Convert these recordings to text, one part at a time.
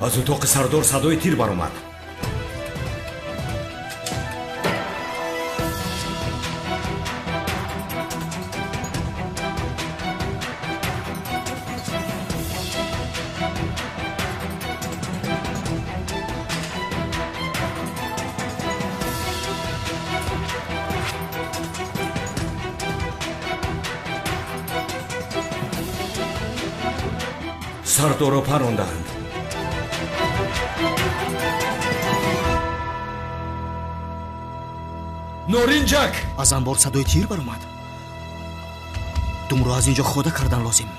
Аз утоқи сардор садои тир баромад. Сардорро парондаанд. Норинҷак! Аз анбор садои тир баромад. Думро аз ин ҷо хода кардан лозим.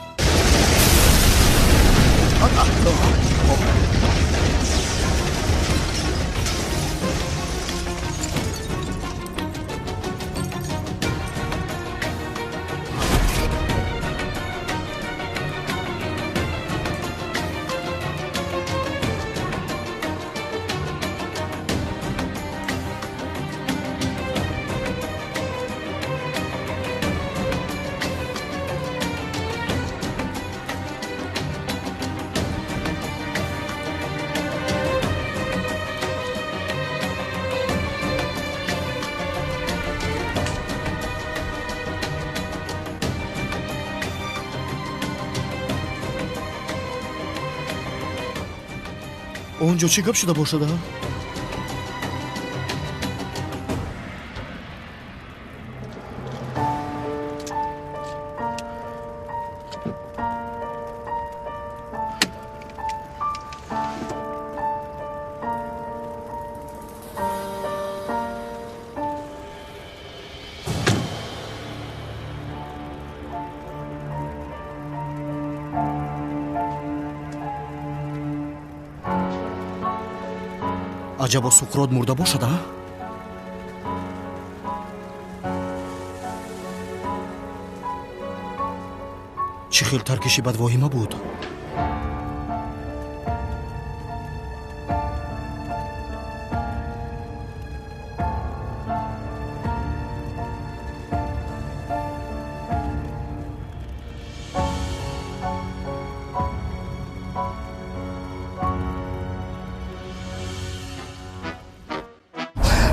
Он ҷо чӣ гап шуда бошад? Аҷабо Суқрот мурда бошад, а? Чӣ хел таркиши бадвоҳима буд?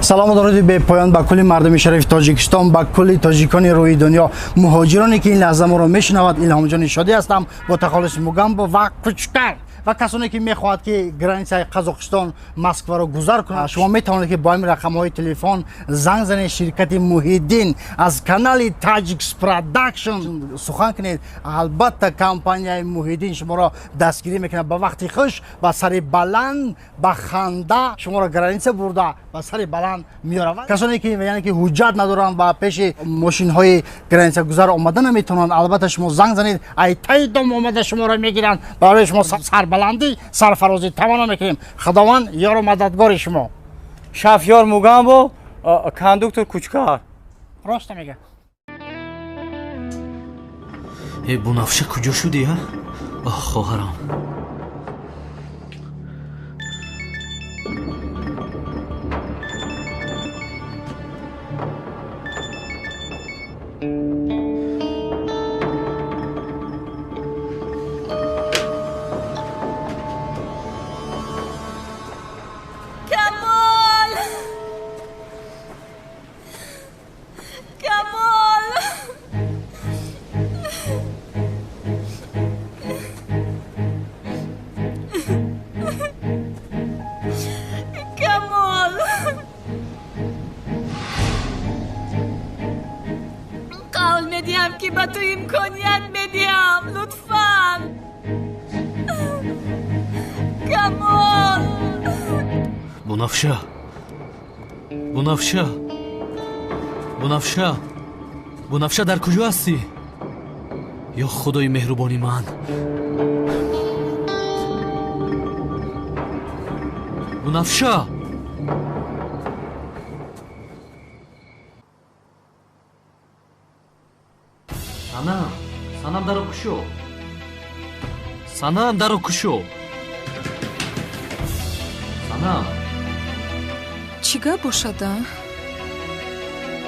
Салому дуруди бепоён ба кулли мардуми шарифи Тоҷикистон, ба кулли тоҷикони рӯи дунё, муҳоҷироне ки ин лаҳза моро мешунавад. Илҳомҷони Шодӣ ҳастам бо тахаллуси Мугамбо ва Кучкар ва касоне ки мехоҳад ки границаи Қазоқистон Москваро гузар кунад, шумо метавонед ки бо ҳамин рақамҳои телефон занг занед. Ширкати Муҳиддин аз канали Таҷикс Продакшн сухан кунед. Албатта компанияи Муҳиддин шуморо дастгирӣ мекунад. Ба вақти хуш, ба сари баланд, ба ханда шуморо граница бурда ба сари баланд меоравад. Касоне ки яъне ки ҳуҷҷат надоранд ва пеши мошинҳои границагузар омада наметавонанд, албатта шумо занг занед, ай таи дом омада шуморо мегиранд. Барои шумо сарбаландӣ, сарфарозӣ таманно мекунем. Худованд ёру мададгори шумо. Шафёр Мугамбо, кондуктор Кучкар. Роста мега. Э, Бунафша, куҷо шудӣ, а? Оҳ, хоҳарам. Камол! Камол! Камол! Қавл медиҳам ки ба ту имконият медиҳам. Лутфан. Камол! Бунафша, Бунафша, Бунафша, Бунафша, дар куҷо ҳастӣ? Ё худои меҳрубони ман! Бунафша! Санам, Санам, даро кушо. Санам, даро кушо. Санам. Чӣ гап бошад, а?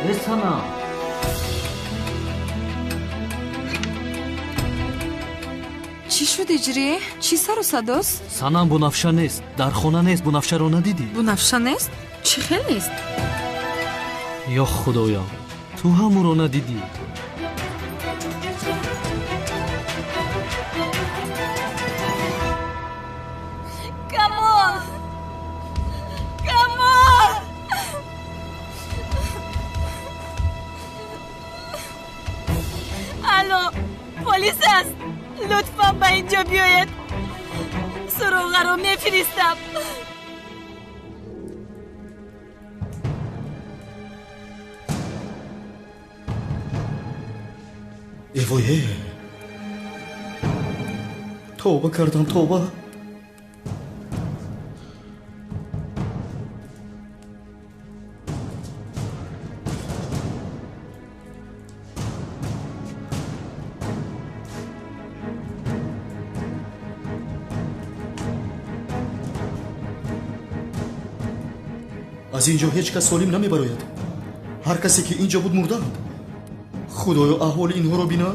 Э, Санам. Чӣ Шуд, Ҳиҷрӣ? Чӣ сару садост? Санам, Бунафша нест, дар хона нест. Бунафшаро надидӣ? Бунафша нест? Чӣ хел нест? Ё Худоё, ту ҳам ӯро надидӣ? Камол! Камол! Алло, полис аст. Лутфан ба инҷо биёед. Суроғаро мефиристам. Эвое, тавба кардам, тавба. Аз ин ҷо ҳеҷ кас солим намебарояд. Ҳар касе ки ин ҷо буд, мурдаанд. Худоё, аҳволи инҳоро бина.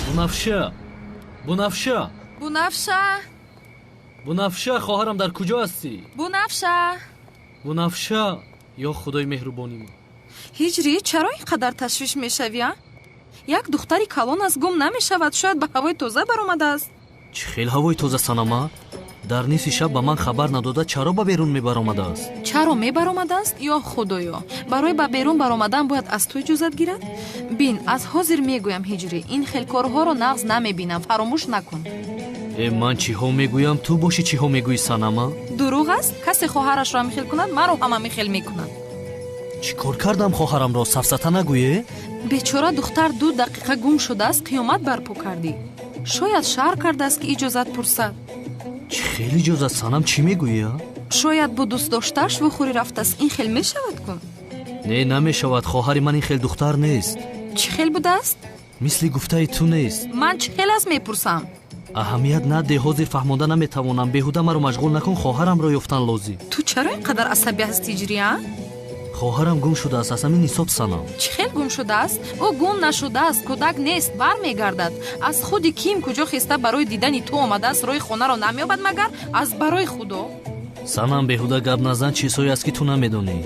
Бунафша, Бунафша, Бунафша, Бунафша, хоҳарам, дар куҷо ҳастӣ? Бунафша, Бунафша, ё Худои меҳрубони ман. Ҳиҷрӣ, чаро ин қадар ташвиш мешавӣ, а? Як духтари калон аз гум намешавад, шояд ба ҳавои тоза баромадааст. Чӣ хел ҳавои тоза, Санама? Дар нисфи шаб ба ман хабар надода чаро ба берун мебаромадааст? Чаро мебаромадааст? Ё Худоё, барои ба берун баромадан бояд аз ту иҷозат гирад? Бин, аз ҳозир мегӯям, Ҳиҷрӣ, ин хел корҳоро нағз намебинам, фаромӯш накун. Э, ман чиҳо мегӯям, ту бошӣ чиҳо мегӯӣ, Санама? Дурӯғ аст? Касе хоҳарашро ҳамихел кунад, маро ҳам ҳамихел мекунад. Чӣ кор кардам хоҳарамро? Сафсата нагӯе? Бечора духтар 2 дақиқа гум шудааст, қиёмат барпо кардӣ. Шояд шаҳр кардааст, ки иҷозат пурсад. Чӣ хел иҷозат, Санам, чӣ мегӯӣ? Шояд бо дӯстдоштааш вухӯрӣ рафтааст. Ин хел мешавад кун? Не, намешавад. Хоҳари ман ин хел духтар нест. Чӣ хел будааст? Мисли гуфтаи ту нест. Ман чӣ хел аст мепурсам? Аҳамият наде, ҳозир фаҳмонда наметавонам. Беҳуда маро машғул накун, хоҳарамро ёфтан лозим. Ту чаро ин қадар асабӣ ҳастӣ, Ҳиҷрӣ, а? Хоҳарам гум шудааст, аз ҳамин ҳисоб, Санам. Чӣ хел гум шудааст? Ӯ гум нашудааст, кӯдак нест, бармегардад. Аз худи ким куҷо хеста барои дидани ту омадааст, роҳи хонаро намеёбад магар? Аз барои Худо. Санам, беҳуда гап назан, чизҳое аст, ки ту намедонӣ.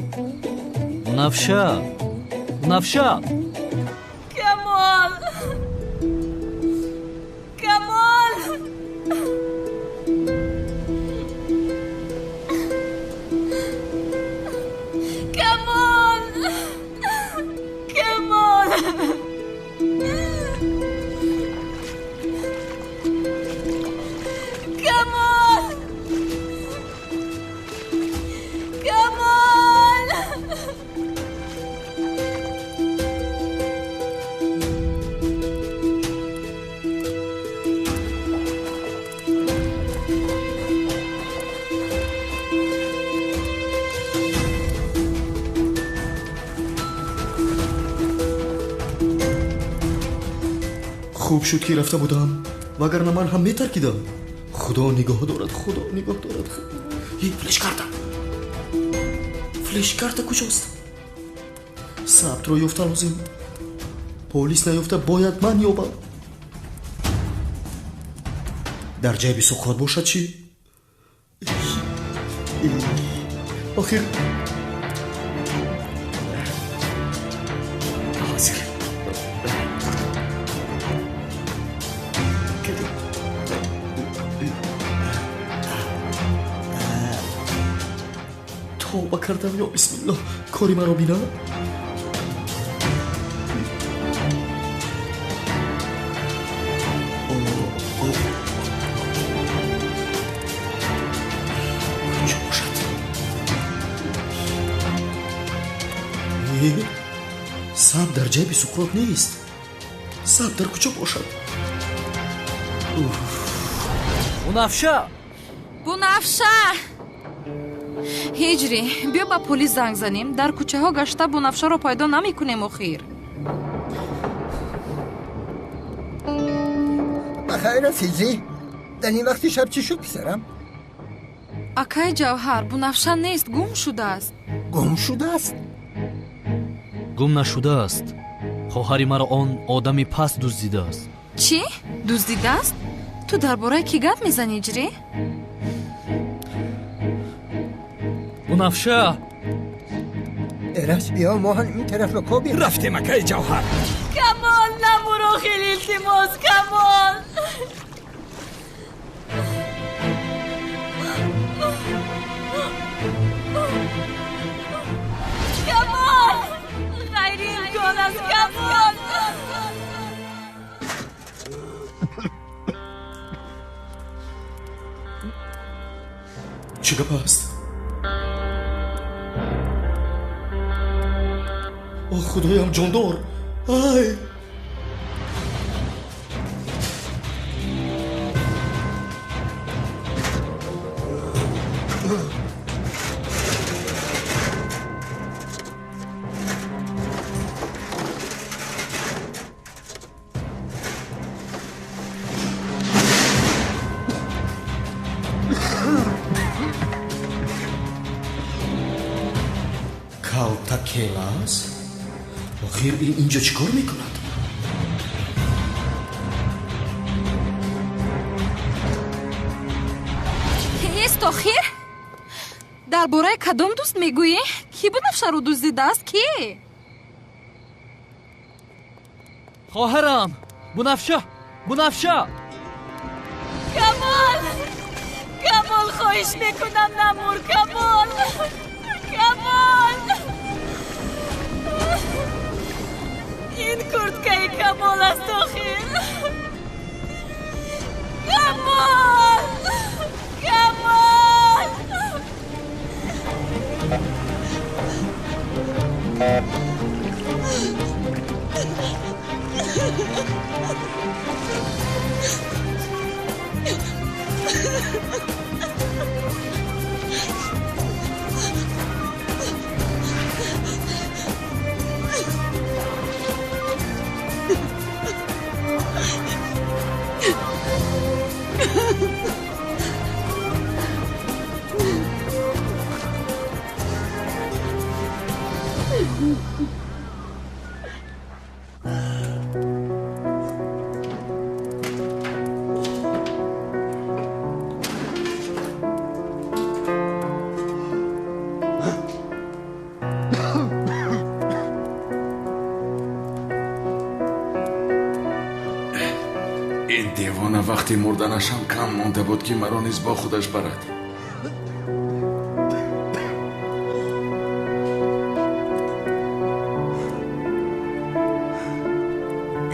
Бунафша, Бунафша! Камол! Камол! Камол! Камол! Камол! Камол! Хуб шуд, ки рафта будам, вагарна ман ҳам метаркидам. Худо нигоҳ дорад, Худо нигоҳ дорад. Флешкарта, флешкарта куҷост? Сабтро ёфта лозим. Полис наёфта бояд ман ёбам. Дар ҷайби Суқрот бошад чӣ? Охир ҳозир. Тавба кардам, ё бисмиллоҳ, кори маро бина. Саб дар ҷайби Суқрот нест. Саб дар куҷо бошад? Бунафша! Бунафша! Ҳиҷрӣ, биё ба полис занг занем. Дар кӯчаҳо гашта Бунафшаро пайдо намекунем охир. Ба хайр аст, Ҳиҷрӣ. Дар ин вақти шаб чӣ шуд, писарам? Акай Ҷавҳар, Бунафша нест, гум шудааст. Гум шудааст? Гум нашудааст. Хоҳари маро он одами паст дуздидааст. Чӣ? Дуздидааст? Ту дар бораи кӣ гап мезанӣ, Ҳиҷрӣ? Бунафша! Эраҷ, биё мо ҳам ин тараф ба кобем. Рафтем, акаи Ҷавҳар. Камол, намур охир, илтимос, Камол. Камол! Ғайриимкон аст, Камол! Чӣ гап аст? О, худоям, ҷондор! Ай! Калта келас? Охир ин инҷо чӣ кор мекунад? Кист охир? Дар бораи кадом дӯст мегӯӣ? Кӣ Бунафшаро дуздидааст? Кӣ? Хоҳарам! Бунафша! Бунафша! Камол! Камол, хоҳиш мекунам, намур, Камол! Камол! Ин курткаи Камол аст охир. Камол! Камол! Ин девона вақти мурданашам кам монда буд, ки маро низ бо худаш барад.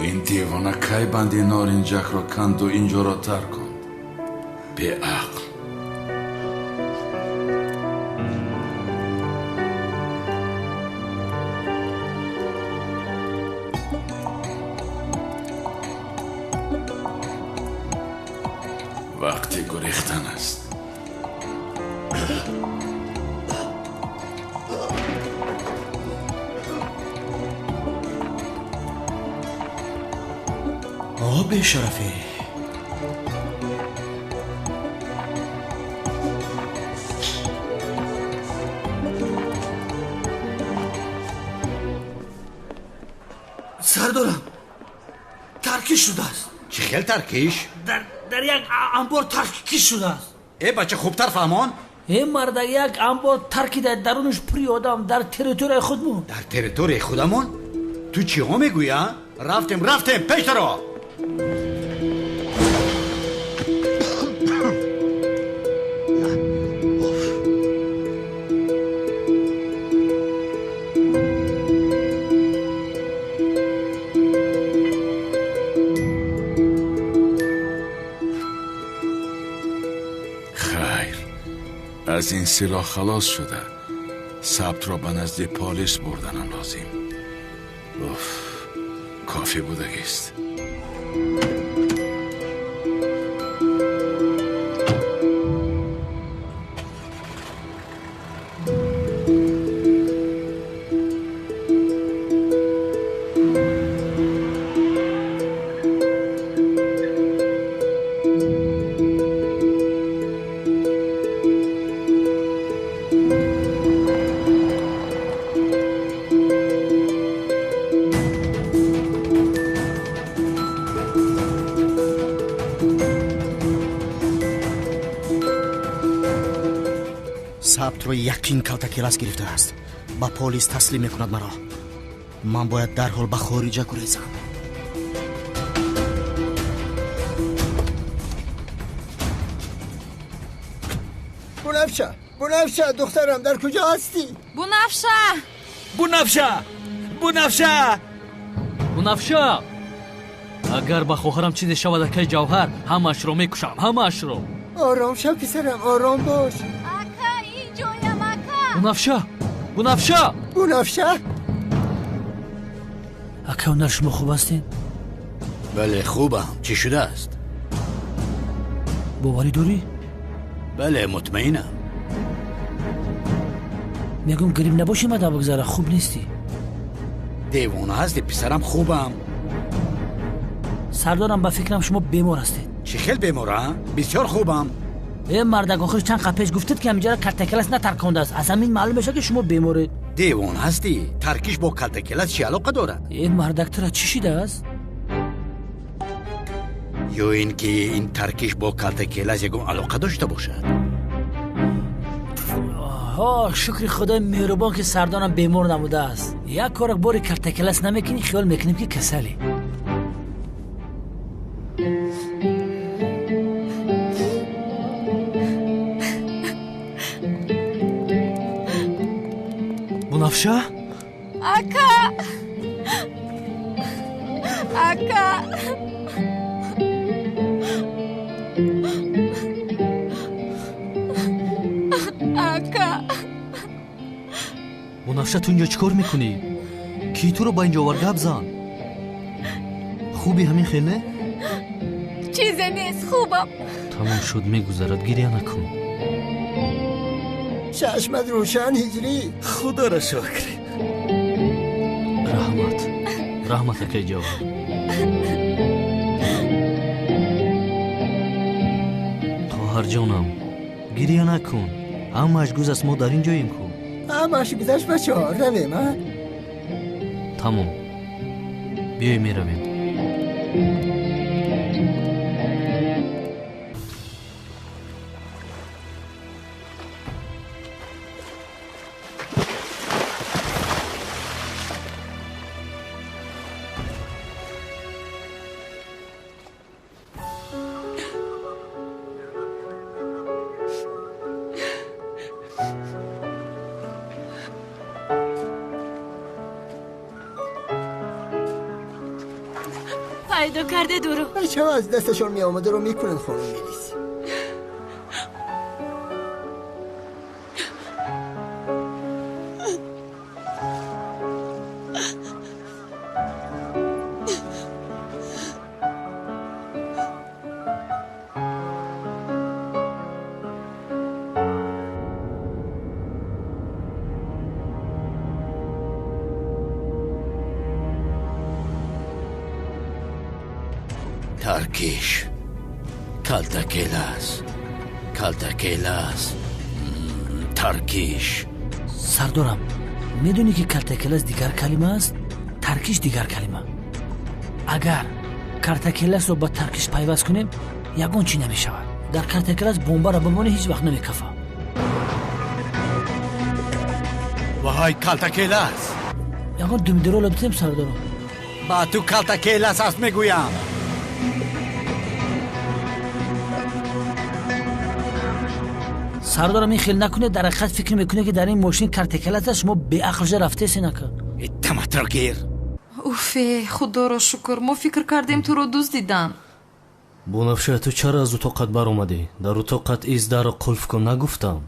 Ин девона кай банди норинҷакро канду инҷоро тарк кунд? Беақл. Вақти гурехтан аст. О, бешарафӣ! Сардорам, таркиш шудааст. Чӣ хел таркиш? Дар як амбор таркиш шудааст. Э, бача, хубтар фаҳмон. Э, марда, як амбор таркида, дарунаш пури одам, дар территорияи худмон. Дар территорияи худамон? Ту чиҳо мегӯӣ, а? Рафтем, рафтем, пештаро! Хайр, аз ин силоҳ халос шуда, сабтро ба назди полис бурданам лозим. Уф, кофӣ будагист. Сабтро яқин калтакелас гирифтааст. Ба полис таслим мекунад маро. Ман бояд дарҳол ба хориҷа гурезам. Бунафша, Бунафша, духтарам, дар куҷо ҳастӣ? Бунафша! Бунафша! Бунафша! Бунафша! Агар ба хоҳарам чизе шавад, акаи Ҷавҳар, ҳамаашро мекушам, ҳамаашро. Ором шав, писарам, ором бош. Ака, инҷоям, ака. Бунафша! Бунафша! Бунафша! Ака, ҳунар, шумо хуб ҳастед? Бале, хубам. Чӣ шудааст? Боварӣ дорӣ? Бале, мутмаинам. Мегӯм грипп набошӣ, мада бигзара, хуб нестӣ. Девона ҳастӣ, писарам, хубам. Сардорам, ба фикрам шумо бемор ҳастед. Чӣ хел бемор, а? Бисёр хубам. Э, мардак, охир чанд қад пеш гуфтед, ки ҳаминҷара калтакелас натаркондааст. Аз ҳамин маълум мешавад, ки шумо беморед. Девона ҳастӣ? Таркиш бо калтакелас чӣ алоқа дорад? Э, мардак, тура чӣ шидааст? Ё ин ки ин таркиш бо калтакелас ягон алоқа дошта бошад? Ҳо, шукри худои меҳрубон, ки сардорам бемор набудааст. Як корак бори калтакелас намекунӣ, хиёл мекунем, ки касалӣ. Бунафша? Ака! Ака! Ака! Бунафша, ту инҷо чӣ кор мекунӣ? Кӣ туро ба инҷо овард? Гап зан. Хуби ҳамин хел не? Чизе нест, хубам. Тамом шуд, мегузарад, гиря накун. Чашмат рӯшан, Ҳиҷрӣ. Худоро шукр. Раҳмат, раҳмат, акаи Ҷавҳар. Хоҳарҷонам, гиря накун. Ҳамааш гузаст, мо дар ин ҷоем ку. Ҳамааш гузашт, бачаҳо, равем, а? Тамом, биёй меравем. Пайдо карде дуру. Бачаҳо аз дасташон меомада ро мекунанд, хонум милис. Таркиш, калтакелас, калтакелас, таркиш. Сардорам, медонӣ, ки калтакелас дигар калима аст, таркиш дигар калима. Агар калтакеласро ба таркиш пайваст кунем, ягон чӣ намешавад. Дар калтакелас бомбаро бимонӣ, ҳеҷ вақт намекафа. Ваҳай, калтакелас! Ягон думдирола битем, сардорам. Ба ту калтакелас аст мегӯям. Сардорам, ин хел накунед, дар ҳақиқат фикр мекунед, ки дар ин мошин картакелас аст, шумо беақлша рафтесен, ака. Таматро гир. Уфе, худоро шукр, мо фикр кардем, туро дуздидан. Бунафша, ту чаро аз утоқат баромадӣ? Дар утоқат из дарро қулф кун нагуфтам?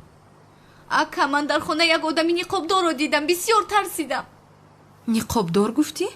Ака, ман дар хона як одами ниқобдорро дидам, бисёр тарсидам. Ниқобдор гуфтӣ?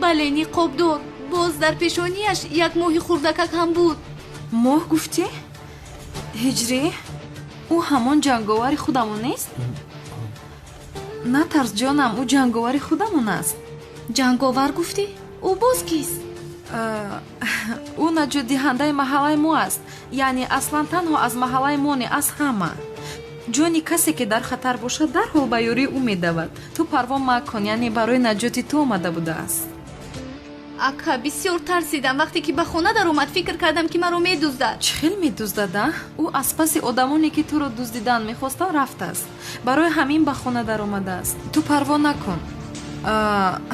Бале, ниқобдор. Боз дар пешонияш як моҳи хурдакак ҳам буд. Моҳ гуфтӣ? Ҳиҷрӣ, ӯ ҳамон ҷанговари худамон нест? Натарс, ҷонам, ӯ ҷанговари худамон аст. Ҷанговар гуфтӣ? Ӯ боз кист? Ӯ наҷотдиҳандаи маҳаллаи мо аст. Яъне аслан танҳо аз маҳаллаи мо не, аз ҳама. Ҷони касе, ки дар хатар бошад, дарҳол ба ёрии ӯ медавад. Ту парво макун, яъне барои наҷоти ту омада будааст. Ака, бисёр тарсидам. Вақте ки ба хона даромад, фикр кардам, ки маро медуздад. Чӣ хел медуздад, а? Ӯ аз паси одамоне, ки туро дуздидан мехостанд, рафтааст. Барои ҳамин ба хона даромадааст. Ту парво накун.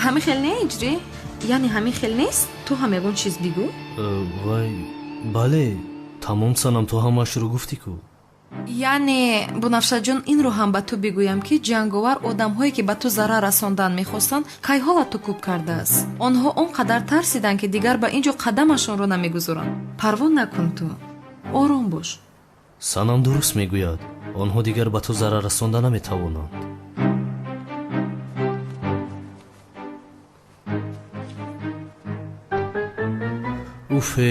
Ҳамин хел не, Ҳиҷрӣ? Яъне ҳамин хел нест? Ту ҳам ягон чиз бигӯ. Вай, бале, тамом санам, ту ҳамаашро гуфтӣ ку. Яъне, Бунафшаҷон, инро ҳам ба ту бигӯям, ки ҷанговар одамҳое, ки ба ту зарар расондан мехостанд, кайҳола ту кӯб кардааст. Онҳо он қадар тарсиданд, ки дигар ба ин ҷо қадамашонро намегузоранд. Парво накун ту. Ором бош. Санам дуруст мегӯяд. Онҳо дигар ба ту зарар расонда наметавонанд. Уфе,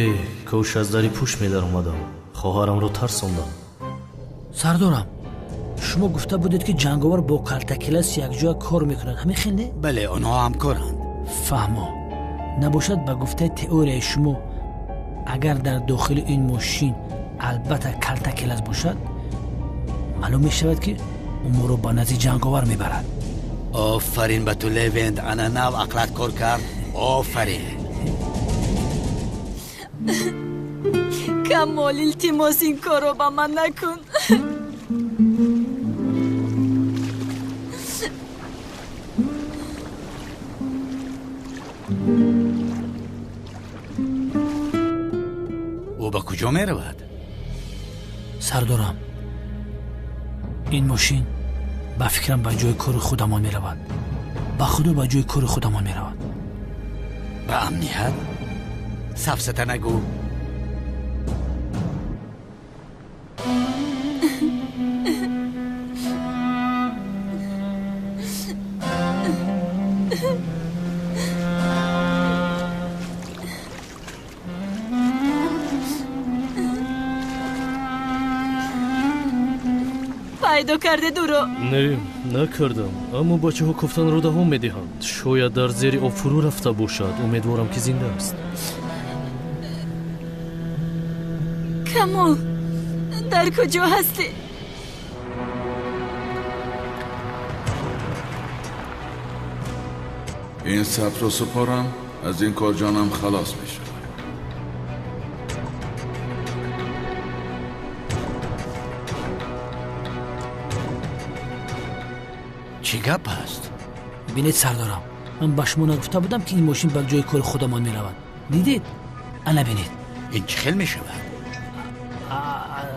кош аз дари пушт медаромадам. Хоҳарамро тарсондам. Сардорам, шумо гуфта будед, ки ҷанговар бо калтакелас якҷоя кор мекунад. Ҳамин хел не? Бале, онҳо ҳамкоранд. Фаҳмо. Набошад, ба гуфтаи теорияи шумо, агар дар дохили ин мошин албатта калтакелас бошад, маълум мешавад, ки ӯ моро ба назди ҷанговар мебарад. Офарин ба ту, Левент, ана нав ақлат кор кард. Офарин. Камол, илтимос, ин корро ба ман накун. Ӯ ба куҷо меравад? Сардорам, ин мошин ба фикрам ба ҷои кори худамон меравад. Ба худо, ба ҷои кори худамон меравад. Ба амният? Сафсата нагӯ. Пайдо кардед ӯро? Не, накардам, аммо бачаҳо кофтанро давом медиҳанд. Шояд дар зери об фурӯ рафта бошад. Умедворам, ки зинда аст. Камол, дар куҷо ҳастӣ? Ин сабтро супорам, аз ин кор ҷонам халос мешавад. Чӣ гап аст? Бинед, сардорам, ман ба шумо нагуфта будам, ки ин мошин ба ҷои кори худамон меравад. Дидед? Ана бинед. Ин чӣ хел мешавад?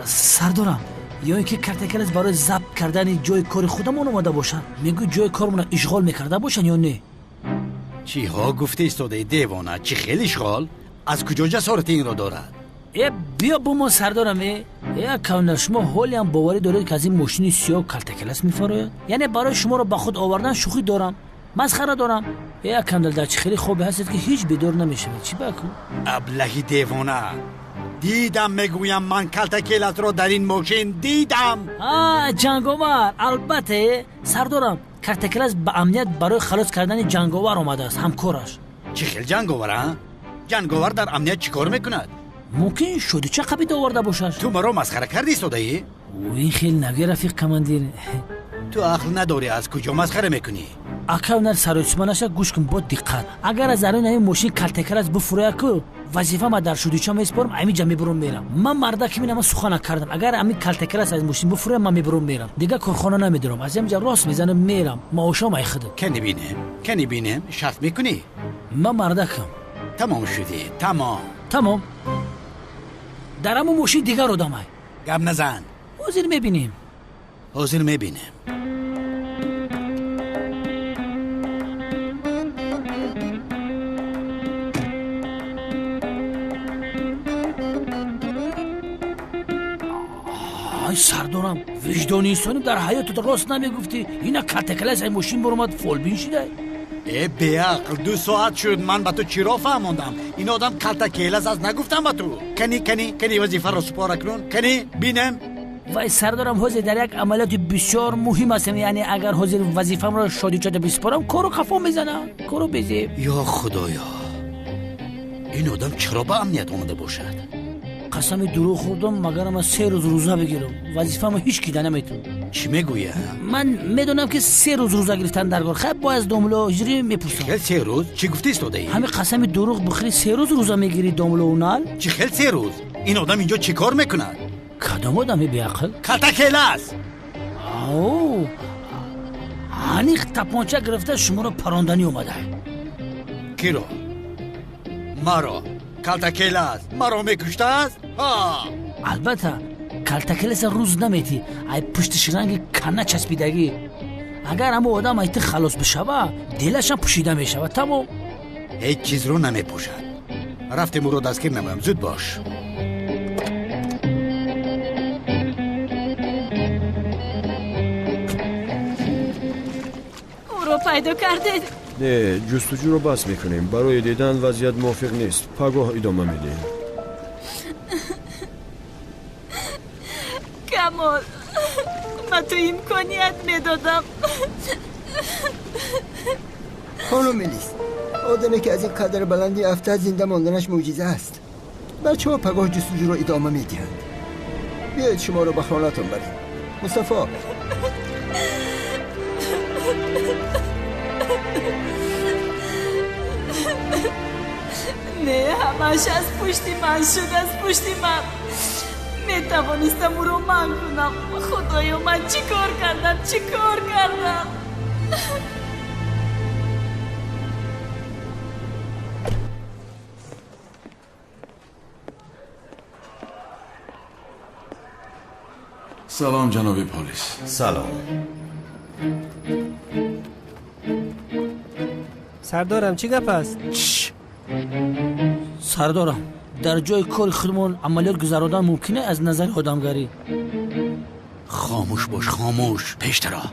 Сардорам, ё ин ки картакелас барои забт кардани ҷои кори худамон омада бошад? Мегӯй, ҷои кормонро ишғол мекарда бошанд ё не? Чиҳо гуфта истодаи, девона? Чӣ хел ишғол? Аз куҷо ҷасорати инро дорад? Э, биё бо мо, сардорам. Э, кавнар, шумо ҳолиам боварӣ доред, ки аз ин мошини сиёҳ калтакелас мефарояд? Яъне барои шуморо ба худ овардан шӯхӣ дорам, масхара дорам. Э, кавнар, дар чӣ хеле хобе ҳастед, ки ҳеҷ бедор намешавед. Чӣ баку? Аблаҳи девона! Дидам, мегӯям, ман калтакеласро дар ин мошин дидам. А, ҷанговар, албатта. Сардорам, калтакелас ба амният барои халос кардани ҷанговар омадааст, ҳамкораш. Чӣ хел ҷанговар, а? Ҷанговар дар амният чӣ кор мекунад? Мумкин шодича қабида оварда бошад. Ту маро масхара карди истодаӣ? Ин хел нагӯ, рафиқ командир. Ту ақл надорӣ, аз куҷо масхара мекунӣ? Ака, нар саросима наша, гӯш кун бо диққат. Агар аз даруни ҳамин мошин калтакелас буфурӯяд ку, Вазифама дар шудича меспорам, ҳаминҷа мебурам мерам. Ман мардаки минама сухана кардам. Агар ҳамин калтакелас аз мошин буфурам, ман мебурам мерам. Дигар корхона намедорам. Аз ҳаминҷа рост мезанам мерам. Маошам ай худам. Кани бинем, кани бинем, шарт мекунӣ? Ман мардакам. Тамом шудӣ, тамом. Тамом. Дар ҳамун мошин дигар одамай. Гап назан. Ҳозир мебинем. Ҳозир мебинем. Ай сардорам, виҷдони инсонӣ дар ҳаётат рост намегуфтӣ. Ина калтакелас ай мошин баромад, фолбин шидай. Э беақл, 2 соат шуд, ман ба ту чиро фаҳмондам? Ин одам калтакелас аст, нагуфтам ба ту. Кани, кани, кани вазифаро супора кунун. Кани, бинем. Вай сардорам, ҳозир дар як амалиёти бисёр муҳим ҳастам. Яъне агар ҳозир вазифамро шодичода бисупорам, кору қафо мезанам, кору безеб. Ё худоё, ин одам чаро ба амният омада бошад? Қасами дурӯғ хӯрдам, магар ман 3 рӯз рӯза бигирам. Вазифамо ҳеҷ кида наметавонам. Чӣ мегӯя? Ман медонам ки 3 рӯз рӯза гирифтан дар кор. Хайр, бояд аз домло ҳиҷрӣ мепурсам. Хел 3 рӯз? Чӣ гуфта истодаӣ? Ҳамин қасами дурӯғ бихӯрӣ 3 рӯз рӯза мегирӣ домло унал? Чӣ хел 3 рӯз? Ин одам инҷо чӣ кор мекунад? Кадом одами беақл? Калтакелас! Ау, аниқ тапонча гирифта шуморо паронданӣ омада. Киро? Маро. Калтакелас маро мекуштааст? Албатта, калтакеласа рӯз наметӣ, ай пуштиш ранги кана часпидагӣ. Агар ҳамо одам ай ту халос бишава, дилашам пӯшида мешавад. Тамом. Ҳеҷ чизро намепӯшад. Рафтем ӯро дастгир намоям, зуд бош. Ӯро пайдо кардед? Не, ҷустуҷӯро бас мекунем. Барои дидан вазъият мувофиқ нест. Пагоҳ идома медиҳем. Камол, ба ту имконият медодам. Хонум Мелис, одаме ки аз ин қадар баландӣ афтад, зинда монданаш мӯъҷиза аст. Бачаҳо пагоҳ ҷустуҷӯро идома медиҳанд. Биёед шуморо ба хонатон барем. Мустафо. Не, ҳамааш аз пушти ман шуд, аз пушти ман. Метавонистам ӯро манъ кунам. Худоё, ман чӣ кор кардам, чӣ кор кардам? Салом, ҷаноби полис. Салом. Сардорам, чӣ гап аст? Сардорам, дар ҷои кори худмон амалиёт гузародан мумкин аз назари одамгарӣ? Хомӯш бош, хомӯш, пештаро.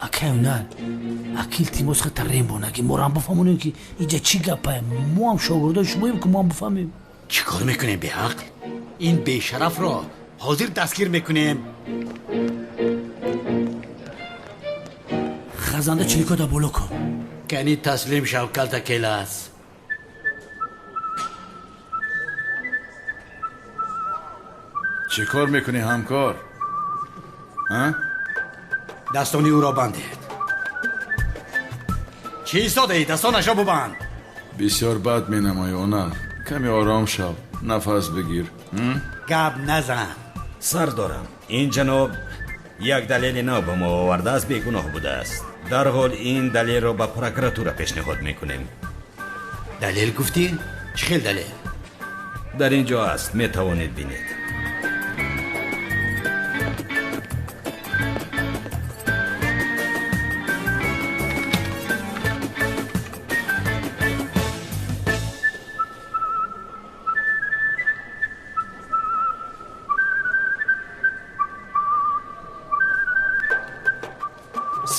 Акай унар, аки илтимос хата рембонаги, морам бифаҳмонем ки инҷа чӣ гапае. Мо ҳам шогирдои шумоем ки мо ҳам бифаҳмем. Чӣ кор мекунем беақл? Ин бешарафро ҳозир дастгир мекунем. Хазанда чиликода боло кун. Кани таслим шав, калтакелас. Чӣ кор мекунӣ, ҳамкор? Дастони ӯро бандед. Чӣ истодаӣ? Дастонашро бубанд. Бисёр бад менамоӣ, онар. Каме ором шав, нафас бигир. Гап назан. Сардорам, ин ҷаноб як далели нав ба мо овардааст, бегуноҳ будааст. Дарҳол ин далелро ба прокуратура пешниҳод мекунем. Далел гуфтӣ? Чӣ хел далел? Дар ин ҷо аст, метавонед бинед.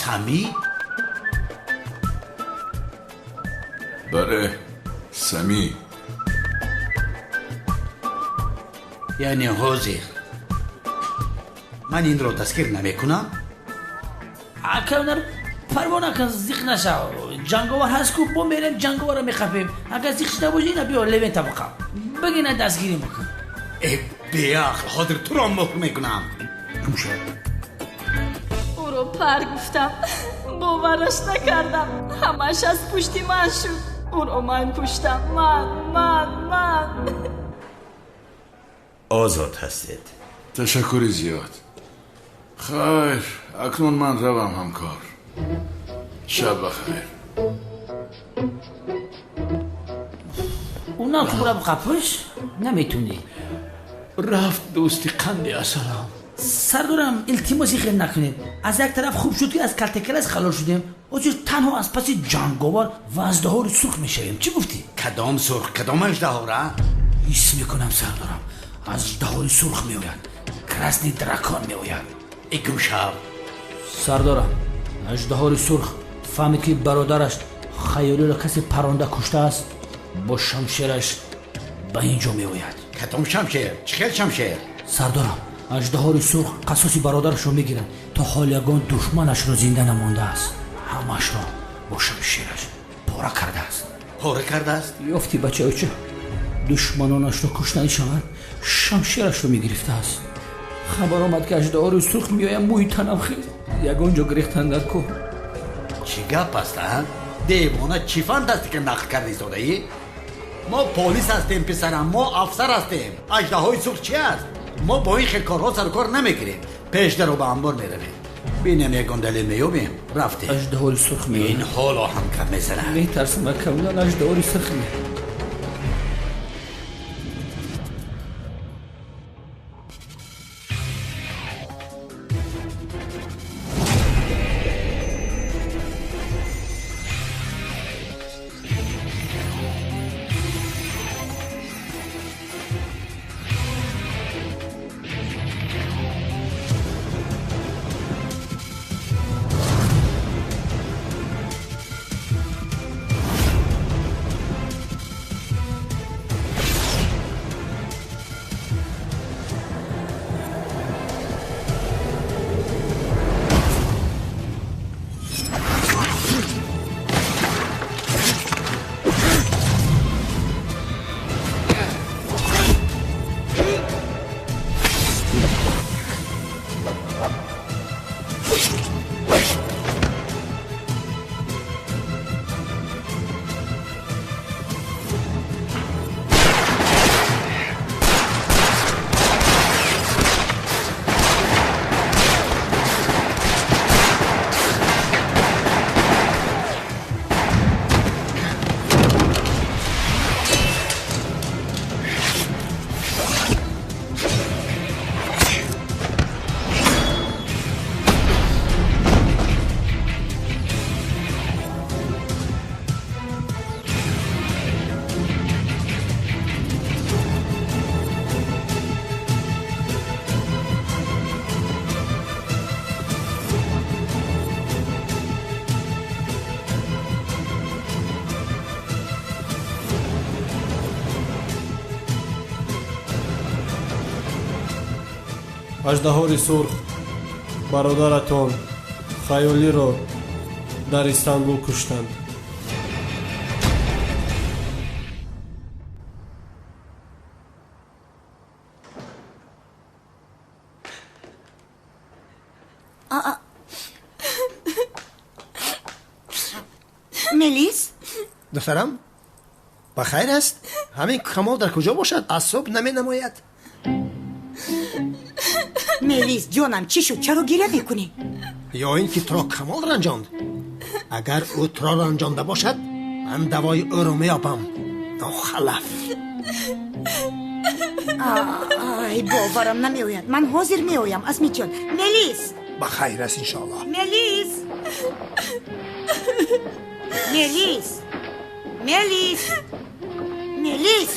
Сами? Бале, Сами. Яъне ҳозир ман инро дастгир намекунам? Акай, парво накун, зиқ нашав. Ҷанговар ҳаст ку, бо мерем ҷанговарро мехафем. Агар зиқ шуда бошӣ, ина биё левен табақа. Бигина дастгирим бикун. Э, беақл, ҳозир туро муҳр мекунам. Ӯро Ӯро пар гуфтам, бовараш накардам. Ҳамааш аз пушти ман шуд. Ӯро ман куштам. Ман, ман, ман. Озод ҳастед. Ташаккури зиёд. Хайр, акнун ман равам, ҳамкор. Шаб бахайр. Унам хӯрам қапиш наметунӣ. Рафт дӯсти қанди асалам. Сардорам, илтимоси хел накунед. Аз як тараф хуб шуд, ки аз калтакелас халос шудем. Ҳозир танҳо аз паси ҷанговар ва аждаҳори сурх мешавем. Чӣ гуфтӣ? Кадом сурх, кадом аждаҳора? Ҳис мекунам, сардорам, аждаҳори сурх меояд. Красный дракон меояд. Игумшав. Сардорам, аждаҳори сурх фаҳмид, ки бародараш хаёлиро касе паронда куштааст, бо шамшераш ба ин ҷо меояд. Кадом шамшер? Чӣ хел шамшер? Сардорам, аждаҳори сурх қасоси бародарашро мегирад. То ҳол ягон душманашро зинда намондааст. Ҳамаашро бо шамшераш пора кардааст. Пора кардааст? Ёфти, бачаоча, душманонашро куштанӣ шавад, шамшерашро мегирифтааст. Хабар омад, ки аждаҳори сурх меоям, мӯи танам хез. Ягон ҷо гирехтан дар кор. Чӣ гап аст, а? Девона, чӣ фантастика нақл карда истодаӣ? Мо полис ҳастем, писарам, мо афсар ҳастем. Аждаҳои сурх чи аст? Мо бо ин хел корҳо сарукор намегирем. Пешдаро ба амбор меравем, бинем ягон далел меёбем. Рафтем. Аждаҳори сурх меояд. Ин ҳоло ҳам гап мезанад. Метарсам, акамлан аждаҳори сурх меояд. Аждаҳори сурх бародаратон Хаёлиро дар Истанбул куштанд. Мелис? Духтарам, ба хайр аст? Ҳамин Камол дар куҷо бошад? Аз субҳ наменамояд. Мелис, ҷонам, чӣ шуд? Чаро гиря мекунӣ? Ё ин ки туро Камол ранҷонд? Агар ӯ туро ранҷонда бошад, ман давои ӯро меёбам. Нохалаф. Ай, боварам намеояд. Ман ҳозир меоям, Асмиҷон. Мелис! Ба хайр аст, иншоаллоҳ. Мелис! Мелис! Мелис! Мелис!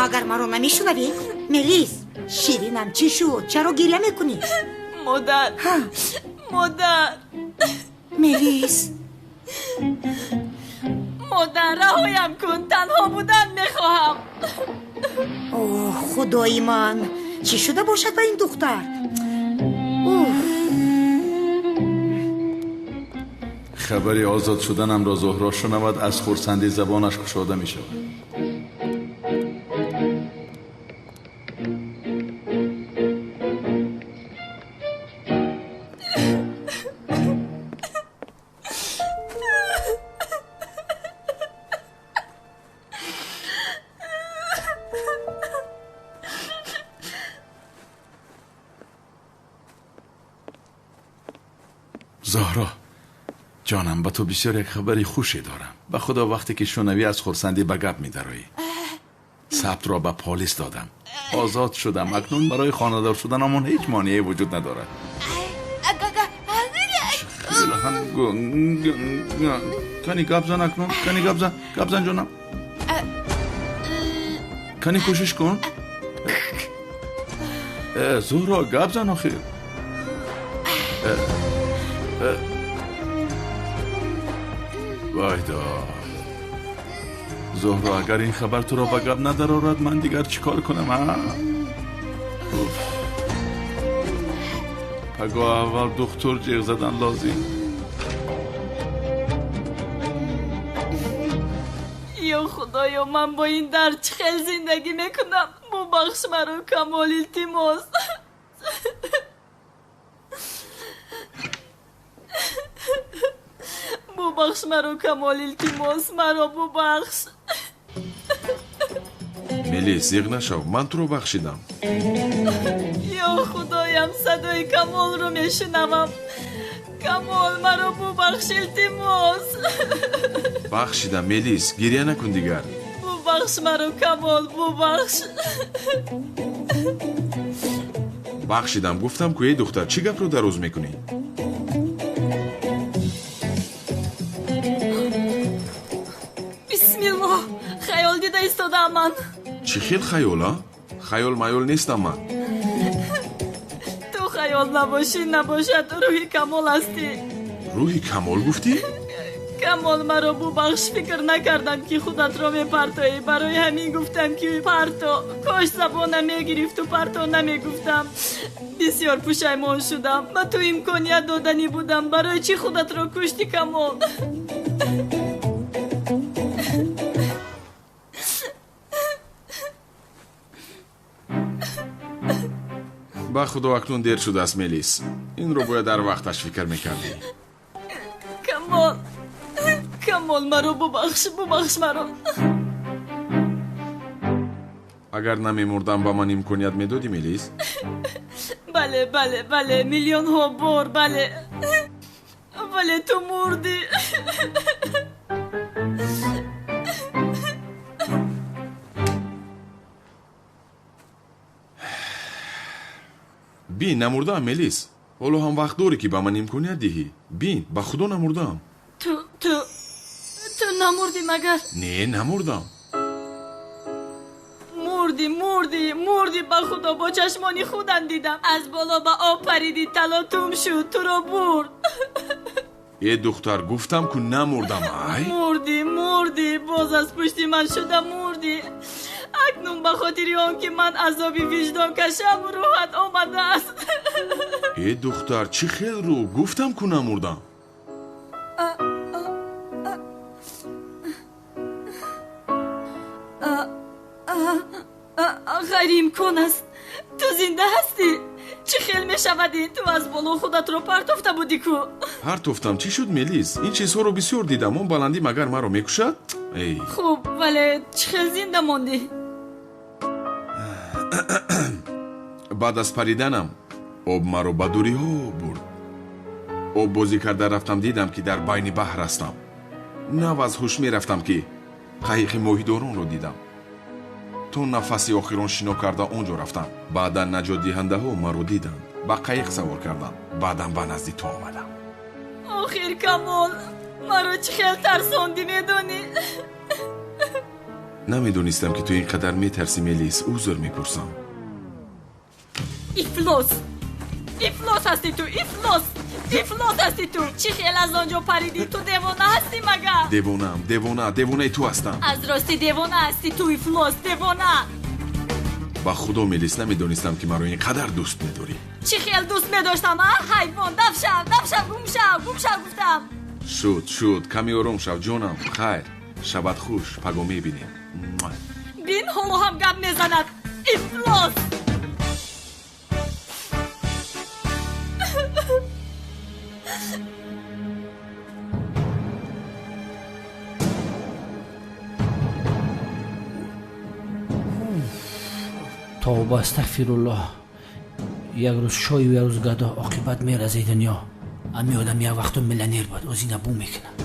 Магар маро намешунавӣ? Мелис! Ширинам, чӣ шуд? Чаро гиря мекунӣ? Модар, модар. Мелис. Модар, раҳоям кун, танҳо будан мехоҳам. Оҳ, худои ман, чӣ шуда бошад ба ин духтар? Хабари озод шуданамро Зуҳро шунавад, аз хурсандӣ забонаш кушода мешавад. Зоҳро ҷонам, ба ту бисёр як хабари хуше дорам. Ба худо, вақте ки шунавӣ, аз хурсандӣ ба гап медароӣ. Сабтро ба полис додам, озод шудам. Акнун барои хонадор шуданамон ҳеҷ монеае вуҷуд надорад. Кани гап зан акнун, кани гап зан, гап зан ҷонам, кани кӯшиш кун. Зуҳро, гап зан охир. Вай дод, Зуҳро, агар ин хабар туро ба гап надарорад, ман дигар чӣ кор кунам? А пагоҳ аввал духтур ҷиғ задан лозим. Ё худоё, ман бо ин дард чӣ хел зиндагӣ мекунам? Бубахш маро, Камол, илтимос. Бубахш маро, Камол, илтимос, маро бубахш. Мелис, зиғ нашав, ман туро бахшидам. Ё худоям, садои Камолро мешунавам. Камол, маро бубахш, илтимос. Бахшидам, Мелис, гиря накун дигар. Бубахш маро, Камол, бубахш. Бахшидам, гуфтам ку, эй духтар, чӣ гапро дароз мекунӣ? Бисмиллоҳ, хаёл дида истодаам ман. Чӣ хел хаёл, а? Хаёл маёл нестам ман. Ту хаёл набошӣ, набошад, рӯҳи Камол ҳастӣ. Рӯҳи Камол гуфтӣ? Камол, маро бубахш, фикр накардам, ки худатро мепартоӣ. Барои ҳамин гуфтам, ки парто. Кош забонам мегирифту парто намегуфтам. Бисёр пушаймон шудам. Ба ту имконият доданӣ будам. Барои чӣ худатро куштӣ, Камол? Ба худо, акнун дер шудааст, Мелис. Инро бояд дар вақташ фикр мекардӣ. Камол, Камол, маро бубахш, бубахш маро. Агар намемурдам, ба ман имконият медодӣ, Мелис? Бале, бале, бале, миллионҳо бор бале. Вале ту мурдӣ. Бин, намурдаам, Мелис. Ҳоло ҳам вақт дорӣ, ки ба ман имконият диҳӣ. Бин, ба худо намурдаам. Ту намурдӣ магар? Не, намурдам. Мурдӣ, мурдӣ, мурдӣ, ба худо, бо чашмони худам дидам. Аз боло ба об паридӣ, талотум шуд, туро бурд. Э духтар, гуфтам ку, намурдам, ай. Мурдӣ, мурдӣ, боз аз пушти ман шуда мурдӣ. Акнун ба хотири он ки ман азоби виҷдон кашам, рӯҳат омадааст. Э духтар, чӣ хел рӯ? Гуфтам ку, намурдам. Ғайриимкон аст. Ту зинда ҳастӣ? Чӣ хел мешавад ин? Ту аз боло худатро партофта будӣ ку. Партофтам, чӣ шуд, Мелис? Ин чизҳоро бисёр дидам. Он баландӣ магар маро мекушад? Эй. Хуб, вале чӣ хел зинда мондӣ? Баъд аз париданам об маро ба дуриҳо бурд. Об бозӣ карда рафтам, дидам, ки дар байни баҳр ҳастам. Нав аз ҳуш мерафтам, ки қайиқи моҳидоронро дидам. То нафаси охирон шино карда он ҷо рафтам. Баъдан наҷотдиҳандаҳо маро диданд, ба қайиқ савор карданд. Баъдан ба назди ту омадам. Охир, Камол, маро чӣ хел тарсондӣ, медонӣ? Намедонистам, ки ту ин қадар метарсӣ, Мелис. Узр мепурсам. Ифлос, ифлос ҳастӣ ту, ифлос, ифлос ҳастӣ ту. Чӣ хел аз он ҷо паридӣ? Ту девона ҳастӣ магар? Девонаам, девона, девонаи ту ҳастам. Аз ростӣ девона ҳастӣ ту, ифлос, девона. Ба худо, Мелис, намедонистам, ки маро ин қадар дӯст медорӣ. Чӣ хел дӯст медоштам, а? Ҳайвон, дафшав, дафшав, гум шав, гум шав гуфтам. Шуд, шуд, ками ором шав, ҷонам. Хайр, шабат хуш, паго мебинем. Бин, ҳоло ҳам гап мезанад. Ифлос. Тавба, астағфируллоҳ. Як рӯз шою, як рӯз гадо, оқибат меразӣ дунё. Ами одам як вақто миллионер буд, оз ина бу мекунад.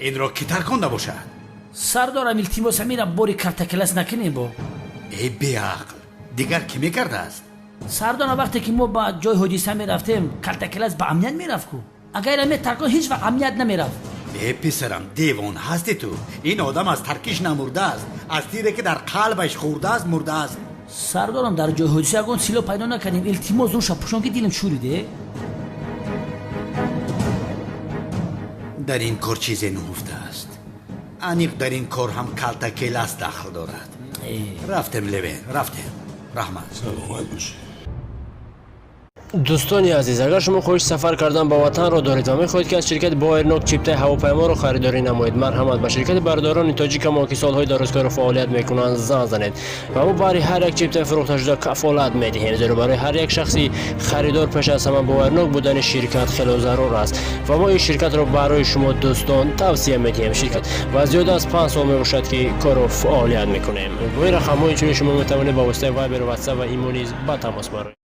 Инро кӣ тарконда бошад? Сардорам, илтимос, амира бори картакелас накунем бо. Эй беақл, дигар кӣ мекардааст? Сардорам, вақте ки мо ба ҷои ҳодиса мерафтем, картакелас ба амният мерафт ку. Агар ина метаркон, ҳеҷ вақт амният намерафт. Э писарам, девон ҳасти ту. Ин одам аз таркиш намурдааст, аз тире ки дар қалбаш хӯрдааст мурдааст. Сардорам, дар ҷои ҳодиса ягон силоҳ пайдо накардем. Илтимос, рӯша пӯшон ки дилам шӯриде. Дар ин кор чизе нуҳуфтааст. Аниқ дар ин кор ҳам калтакелас дахл дорад. Рафтем, Левен, рафтем. Раҳмат. Саломат бошед. Дӯстони азиз, агар шумо хоҳиши сафар кардан ба ватанро доред ва мехоҳед, ки аз ширкати Боэрнок чиптаи ҳавопайморо харидорӣ намоед, марҳамат, ба ширкати бародарони тоҷикамо, ки солҳои дарозкору фаъолият мекунанд, занг занед ва мо барои ҳар як чиптаи фурӯхташуда кафолат медиҳем, зеро барои ҳар як шахси харидор пеш аз ҳама боварнок будани ширкат хело зарур аст ва мо ин ширкатро барои шумо дӯстон тавсия медиҳем. Ширкат ва зиёда аз 5 сол мебошад, ки кору фаъолият мекунем. Бо ин рақамҳо инчунин шумо метавонед ба воситаи Вайбер, Ватсап ва Имо низ ба тамос бароед.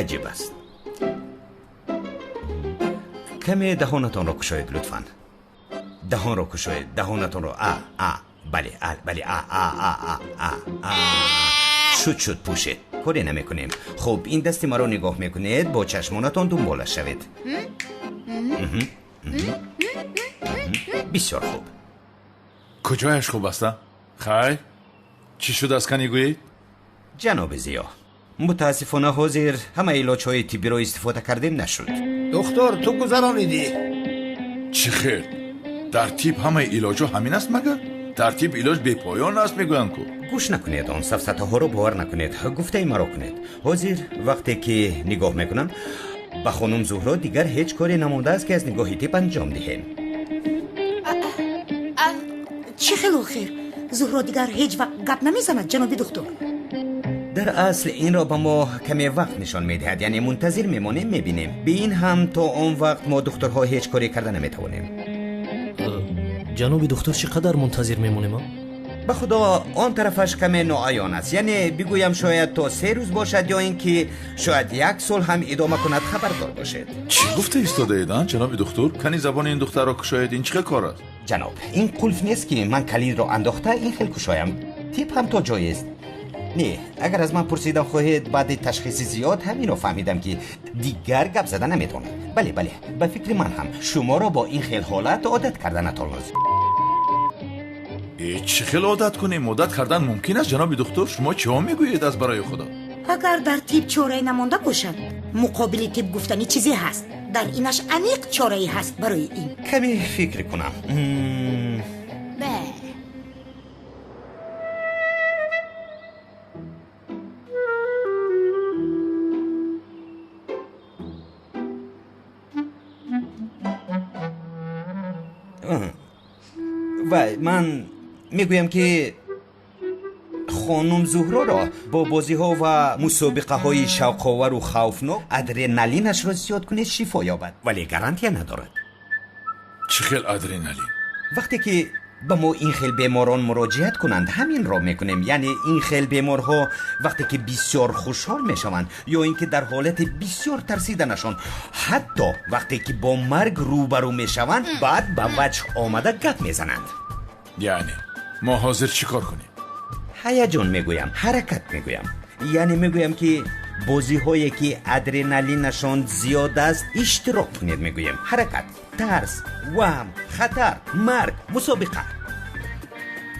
Аҷиб аст. Каме даҳонатонро кушоед, лутфан. Даҳонро кушоед, даҳонатонро. А, а, бале, а, бале, а, а, а, а, а, а. Шуд, шуд, пӯшед. Коре намекунем. Хуб, ин дасти маро нигоҳ мекунед, бо чашмонатон дунболаш шавед. Бисёр хуб. Куҷояш хуб аст, а? Хайр, чӣ шудааст, кани гӯед? Ҷаноби Зиё, мутаассифона ҳозир ҳама илоҷҳои тиббиро истифода кардем, нашуд. Духтур, ту гузаронидӣ. Чӣ хел? Дар тиб ҳамаи илоҷҳо ҳамин аст магар? Дар тиб илоҷ бепоён аст мегӯянд ку. Гӯш накунед, он сафсатаҳоро бовар накунед, гуфтаи маро кунед. Ҳозир вақте ки нигоҳ мекунам ба хонум Зуҳро, дигар ҳеҷ коре намондааст, ки аз нигоҳи тиб анҷом диҳем. Чӣ хел охир? Зуҳро дигар ҳеҷ вақт гап намезанад, ҷаноби духтур. Дар асл инро ба мо каме вақт нишон медиҳад, яъне мунтазир мемонем, мебинем. Бе ин ҳам то он вақт мо духтурҳо ҳеҷ коре карда наметавонем. Ҷаноби духтур, чӣ қадар мунтазир мемонем? Ба худо, он тарафаш каме ноаён аст. Яъне бигӯям, шояд то 3 рӯз бошад ё ин ки шояд як сол ҳам идома кунад, хабардор бошед. Чӣ гуфта истодаед, а, ҷаноби духтур? Кани забони ин духтарро кушоед, ин чӣ хел кор аст? Ҷаноб, ин қулф нест, ки ман калидро андохта ин хел кушоям. Тиб ҳам то ҷоест. Не, агар аз ман пурсидан хоҳед, баъди ташхиси зиёд ҳаминро фаҳмидам, ки дигар гап зада наметавонад. Бале, бале, ба фикри ман ҳам шуморо бо ин хел ҳолат одат карданатон лозим. Э, чӣ хел одат кунем? Одат кардан мумкин аст, ҷаноби духтур? Шумо чиҳо мегӯед аз барои худо? Агар дар тиб чорае намонда бошад, муқобили тиб гуфтани чизе ҳаст. Дар инаш аниқ чорае ҳаст барои ин. Каме фикр кунам. Вай, ман мегӯям, ки хонум Зуҳроро бо бозиҳо ва мусобиқаҳои шавқовару хавфнок адреналинашро зиёд кунед, шифо ёбад, вале гарантия надорад. Чӣ хел адреналин? Вақте ки ба мо ин хел беморон муроҷиат кунанд, ҳаминро мекунем. Яъне ин хел беморҳо вақте ки бисёр хушҳол мешаванд ё ин ки дар ҳолати бисёр тарсиданашон, ҳатто вақте ки бо марг рӯбарӯ мешаванд, баъд ба ваҷҳ омада гап мезананд. Яъне мо ҳозир чӣ кор кунем? Ҳаяҷон мегӯям, ҳаракат мегӯям. Яъне мегӯям, ки бозиҳое ки адреналинашон зиёд аст, иштирок кунед мегӯем. Ҳаракат, тарс, ваҳм, хатар, марг, мусобиқа.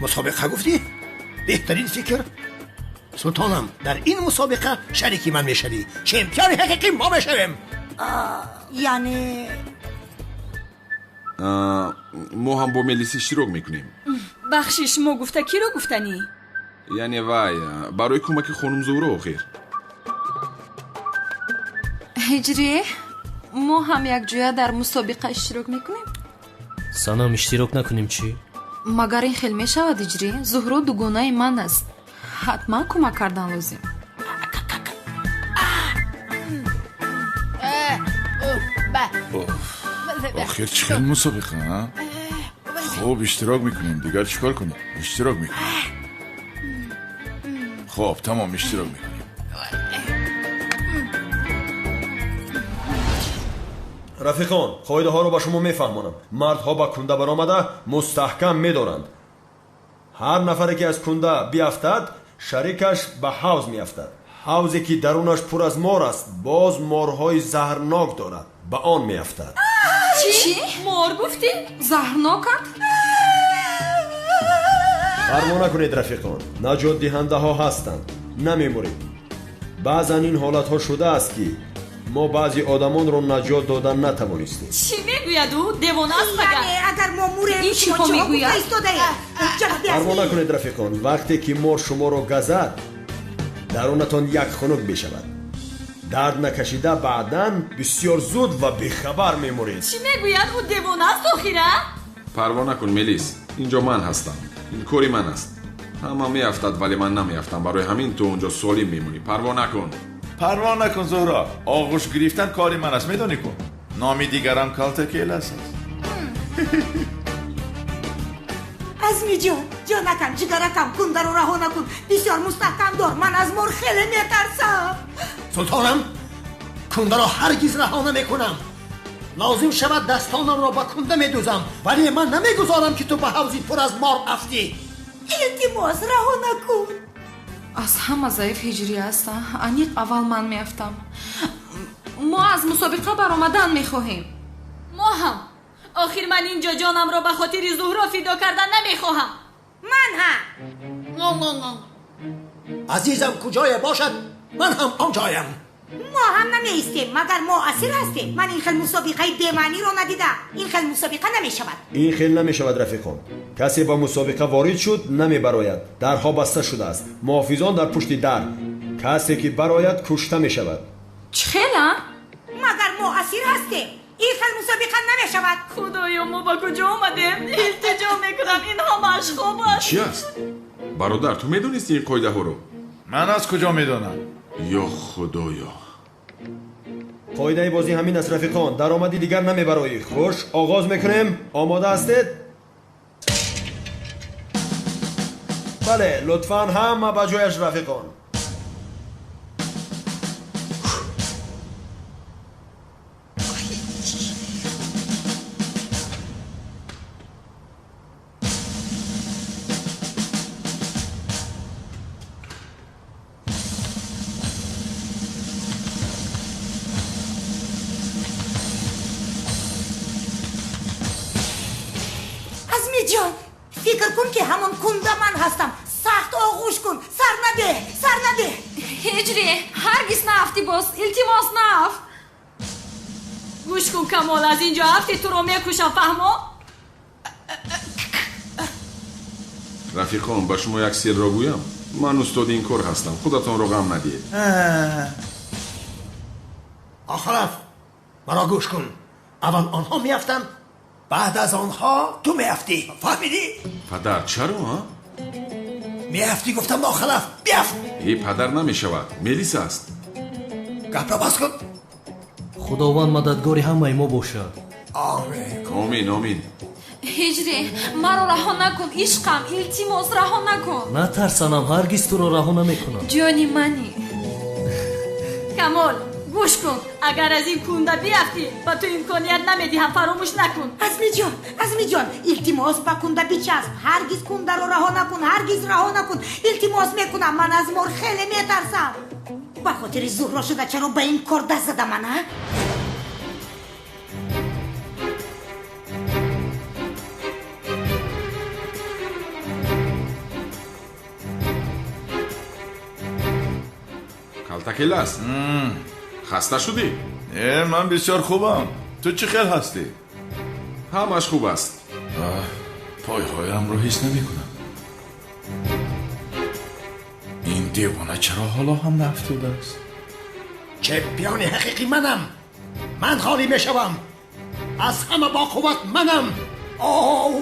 Мусобиқа гуфтӣ? Беҳтарин фикр. Султонам, дар ин мусобиқа шарики ман мешавӣ. Чемпиони ҳақиқӣ мо мешавем. Яъне Мо ҳам бо Мелис иштирок мекунем. Бахшиш, мо гуфта киро гуфтанӣ? Яъне вай, барои кӯмаки хонум Зуҳро охир. Ҳиҷрӣ, мо ҳам якҷоя дар мусобиқа иштирок мекунем? Санам, иштирок накунем чӣ? Магар ин хел мешавад, Ҳиҷрӣ? Зуҳро дугонаи ман аст. Ҳатман кӯмак кардан лозим. Охир чӣ хел мусобиқа, а? Хуб, иштирок мекунем. Дигар чӣ кор кунем? Иштирок мекунем. Хуб, тамом, иштирок мекунем. Рафиқон, қоидаҳоро ба шумо мефаҳмонам. Мардҳо ба кунда баромада мустаҳкам медоранд. Ҳар нафаре ки аз кунда биафтад, шарикаш ба ҳавз меафтад. Ҳавзе ки дарунаш пур аз мор аст, боз морҳои заҳрнок дорад, ба он меафтад. Чӣ? Мор гуфтӣ? Заҳрноканд? Парво накунед, рафиқон, наҷотдиҳандаҳо ҳастанд, намемуред. Баъзан ин ҳолатҳо шудааст, ки мо баъзе одамонро наҷот дода натавонистем. Чӣ мегӯяд ӯ? Девона аст магар? Яъне агар мо мурем, ин шумо чиҳо чиҳо мегӯяд? гуфта истодаед? Парво накунед, рафиқон, вақте ки мор шуморо газад, дарунатон як хунук мешавад. Дард накашида баъдан бисёр зуд ва бехабар мемуред. Чӣ мегӯяд ӯ? Девона аст охира? Парво накун, Мелис, инҷо ман ҳастам. Ин кори ман аст. Ҳама меафтад, вале ман намеафтам. Барои ҳамин ту онҷо солим мемонӣ. Парво накун. Парво накун, Зуҳро. Оғӯш гирифтан кори ман аст, медонӣ ку? Номи дигарам Калтакелас аст. Азми ҷон, ҷонакам, ҷигаракам, кундаро раҳо накун. Бисёр мустаҳкам дор. Ман аз мор хеле метарсам. Султонам, кундаро ҳаргиз раҳо намекунам. Лозим шавад дастонамро ба кунда медӯзам, вале ман намегузорам, ки ту ба ҳавзи пур аз мор афтӣ. Илтимос, раҳо накун. Аз ҳама заиф ҳиҷрӣ аст. Аниқ аввал ман меафтам. Мо аз мусобиқа баромадан мехоҳем. Мо ҳам. Охир ман инҷо ҷонамро ба хотири Зуҳро фидо кардан намехоҳам. Ман ҳам. Азизам куҷое бошад, ман ҳам он ҷоям. Мо ҳам намеистем, магар мо асир ҳастем. Ман ин хел мусобиқаи бемаъниро надидам. Ин хел мусобиқа намешавад. Ин хел намешавад, рафиқон. Касе ба мусобиқа ворид шуд, намебарояд. Дарҳо баста шудааст, муҳофизон дар пушти дар. Касе ки барояд, кушта мешавад. Чӣ хела? Магар мо асир ҳастем? Ин хел мусобиқа намешавад. Худоё, мо ба куҷо омадем? Илтиҷо мекунам, ин ҳамааш хоб аст. Чӣ аст? Бародар, ту медонисти ин қоидаҳоро? Ман аз куҷо медонам? Ё худоё. Қоидаи бозӣ ҳамин аст, рафиқон. Даромади дигар намебароӣ. Хуш, оғоз мекунем. Омода ҳастед? Бале, лутфан ҳама ба ҷояш, рафиқон. Азми ҷон, фикр кун, ки ҳамон кунда ман ҳастам. Сахт оғӯш кун, сар надеҳ, сар надеҳ. Ҳиҷрӣ, ҳаргиз наафтӣ боз. Илтимос, наафт. Гӯш кун, Камол, аз инҷо афти туро мекушам, фаҳмо? Рафиқон, ба шумо як сирро гӯям. Ман устоди ин кор ҳастам. Худатонро ғам надиҳед. Охираф, маро гӯш кун. Аввал онҳо меафтанд, баъд аз онҳо ту меафтӣ. Фаҳмидӣ? Падар, чаро, а? Меафтӣ гуфтам, Охилаф, биафт. Э, падар, намешавад. Мелис аст. Гапро бас кун. Худованд мададгори ҳамаи мо бошад. Омин. Омин, омин. Ҳиҷрӣ, маро раҳо накун, ишқам, илтимос, раҳо накун. Натарсанам, ҳаргиз туро раҳо намекунам. Ҷони мани. Камол, гӯш кун, агар аз ин кунда биафтӣ, ба ту имконият намедиҳам, фаромӯш накун. Азми ҷон, Азми ҷон, илтимос, ба кунда бичасп. Ҳаргиз кундаро раҳо накун, ҳаргиз раҳо накун. Илтимос мекунам, ман аз мор хеле метарсам. Ба хотири Зуҳро шуда чаро ба ин кор даст задам ман, а? Калтакелас, хаста шудӣ? Э, ман бисёр хубам. Ту чӣ хел ҳастӣ? Ҳамаш хуб аст. Пойҳоямро ҳис намекунам. Ин девона чаро ҳоло ҳам наафтодааст? Чемпиони ҳақиқӣ манам. Ман ғолиб мешавам. Аз ҳама боқувват манам. Оҳ!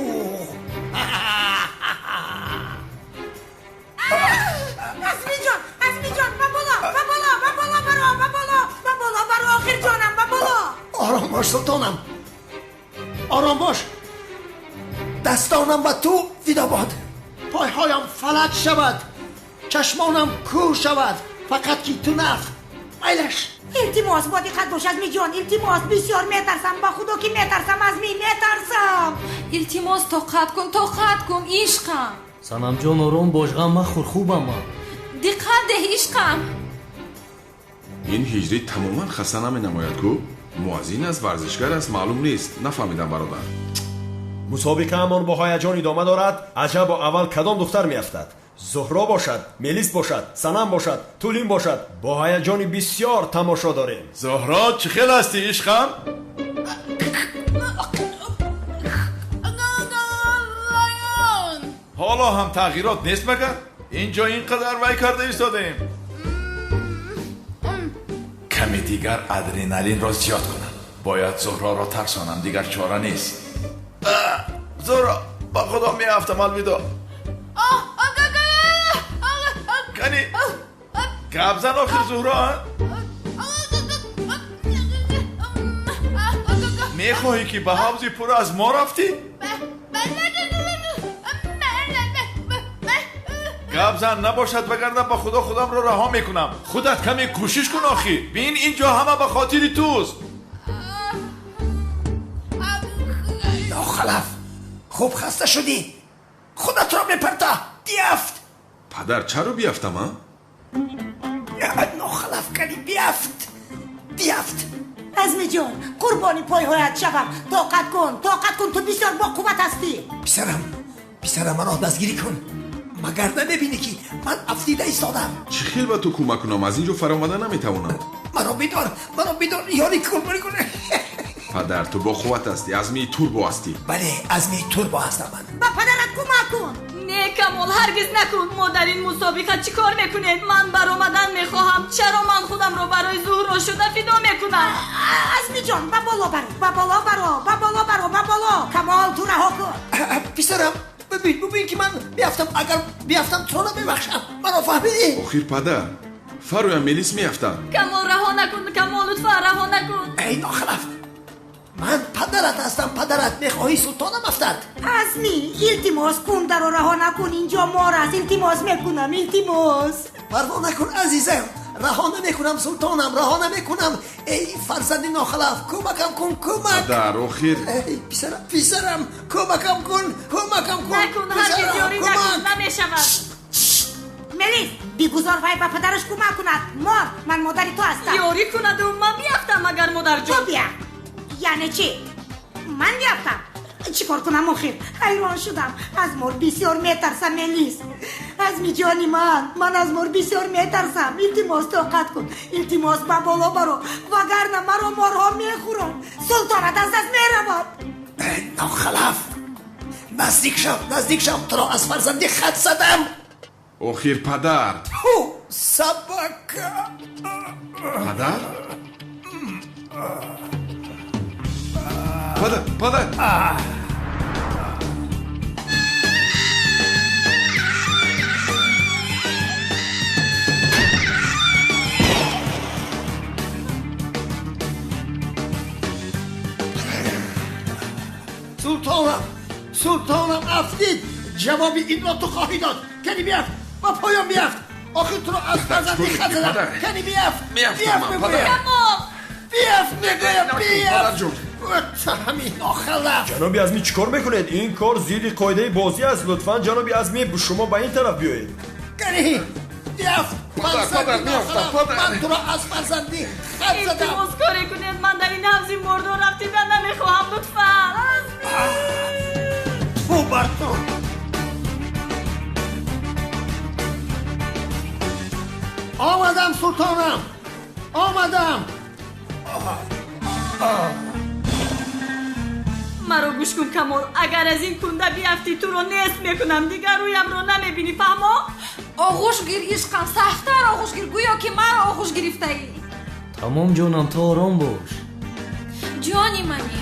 Азми ҷон, Азми ҷон, ба боло, ба боло, ба боло баро, ба боло, ба боло баро, охир ҷонам, ба боло. Ором бош, султонам. Ором бош. Дастонам ба ту фидо бод, пойҳоям фалаҷ шавад, чашмонам кӯр шавад, фақат ки ту нафт. Майлаш. Илтимос, бо диққат бош, Азмиҷон, илтимос, бисёр метарсам, ба худо ки метарсам, Азми, метарсам. Илтимос, тоқат кун, тоқат кун, ишқам. Санамҷон, ором бош, ғам махӯр, хубам ман. Диққат деҳ, ишқам. Ин ҳиҷрӣ тамоман хаста наменамояд ку? Муаззин аст, варзишгар аст, маълум нест. Нафаҳмидам, бародар. Мусобиқаамон бо ҳаяҷон идома дорад. Аҷабо аввал кадом духтар меафтад? Зуҳро бошад, Мелис бошад, Санам бошад, Тулин бошад. Бо ҳаяҷони бисёр тамошо дорем. Зуҳро, чӣ хел ҳастӣ, ишқам? Ҳоло ҳам тағйирот нест магар? Инҷо ин қадар вай карда истодаем. Каме дигар адреналинро зиёд кунам. Бояд Зуҳроро тарсонам, дигар чора нест. Зуҳро, ба худо меафтам, алвидо. Кани гап зан охир, Зуҳро. Мехоҳӣ ки ба ҳавзи пур аз мо рафтӣ? Гап зан набошад, вагарна ба худо худамро раҳо мекунам. Худат каме кӯшиш кун охир. Бин, инҷо ҳама ба хотири туст. Нохалаф, хуб хаста шудӣ, худатро мепарта, биафт. Падар, чаро биафтам, а? Нохалаф, кани биафт, биафт. Азмиҷон, қурбони пойҳоят шавам, тоқат кун, тоқат кун, ту бисёр боқувват ҳастӣ. Писарам, писарам, маро дастгирӣ кун. Магар намебинӣ ки ман афтида истодам? Чӣ хел ба ту кӯмак кунам? Аз ин ҷо фаромада наметавонам. Маро бидор, маро бидор, ёрӣ кун. Падар, ту боқувват ҳастӣ, азмии турбо ҳастӣ. Бале, азмии турбо ҳастам ман. Ба падарат кӯмак кун. Не, Камол, ҳаргиз накун. Мо дар ин мусобиқа чӣ кор мекунем? Ман баромадан мехоҳам. Чаро ман худамро барои Зуҳро шуда фидо мекунам? Азмиҷон, ба боло баро, ба боло баро, ба боло баро, ба боло. Камол, ту раҳо кун. Писарам, бибин, бибин ки ман биафтам, агар биафтам туро намебахшам. Маро фаҳмидӣ? Охир падар, Фароям Мелис меафтад. Камол, раҳо накун, Камол, лутфан раҳо накун. Эй нохалаф, ман падарат ҳастам, падарат. Мехоҳӣ султонам афтад? Азми, илтимос, кундаро раҳо накун, инҷо мор аст. Илтимос мекунам, илтимос. Парво накун, азизам, раҳо намекунам, султонам, раҳо намекунам. Эй фарзанди нохалаф, кӯмакам кун, кӯмак. Падар, охир. Эй писарам, писарам, кӯмакам кун, кӯмакам кун. Накун, ҳаргиз ёрӣ накун, намешавад. Мелис, бигузор вай ба падараш кӯмак кунад. Мор, ман модари ту ҳастам. Ёрӣ кунаду ман биафтам агар, модарҷон. Ту бия. Яъне чӣ? Ман биафтам? Чӣ кор кунам охир? Ҳайрон шудам. Аз мор бисёр метарсам, Мелис. Азмиҷони ман, ман аз мор бисёр метарсам. Илтимос, тоқат кун. Илтимос, ба боло баро, вагарна маро морҳо мехӯранд. Султонат аз даст меравад. Нохалаф, наздик шав, наздик шав, туро аз фарзанди хат задам. Охир падар. Ту собака. Падар? Падар, падар. Султонам, султонам афтид. Ҷавоби инро ту хоҳӣ дод. Кани биафт, ба поён биафт. Охир туро аз фарзанди хат задам. Кани биафт, биафт мегӯям. Биафт мегӯям, биафт. Ҳамин нохалаф. Ҷаноби Азмӣ, чӣ кор мекунед? Ин кор зидди қоидаи бозӣ аст. Лутфан, ҷаноби Азмӣ, шумо ба ин тараф биёед. Кани биафт, фарзанди нохалаф. Ман туро аз фарзанди хат задам. Илтимос, коре кунед, ман дар ин ҳавзи мордор рафтидан намехоҳам. Лутфан. Ту бар ту. Омадам, султонам, омадам. Маро гӯш кун, Камол, агар аз ин кунда биафтӣ туро нест мекунам, дигар рӯямро намебинӣ, фаҳмо? Оғӯш гир, ишқам, сахттар оғӯш гир, гӯё ки маро оғӯш гирифтаӣ. Тамом ҷонам, ту ором бош. Ҷони мани.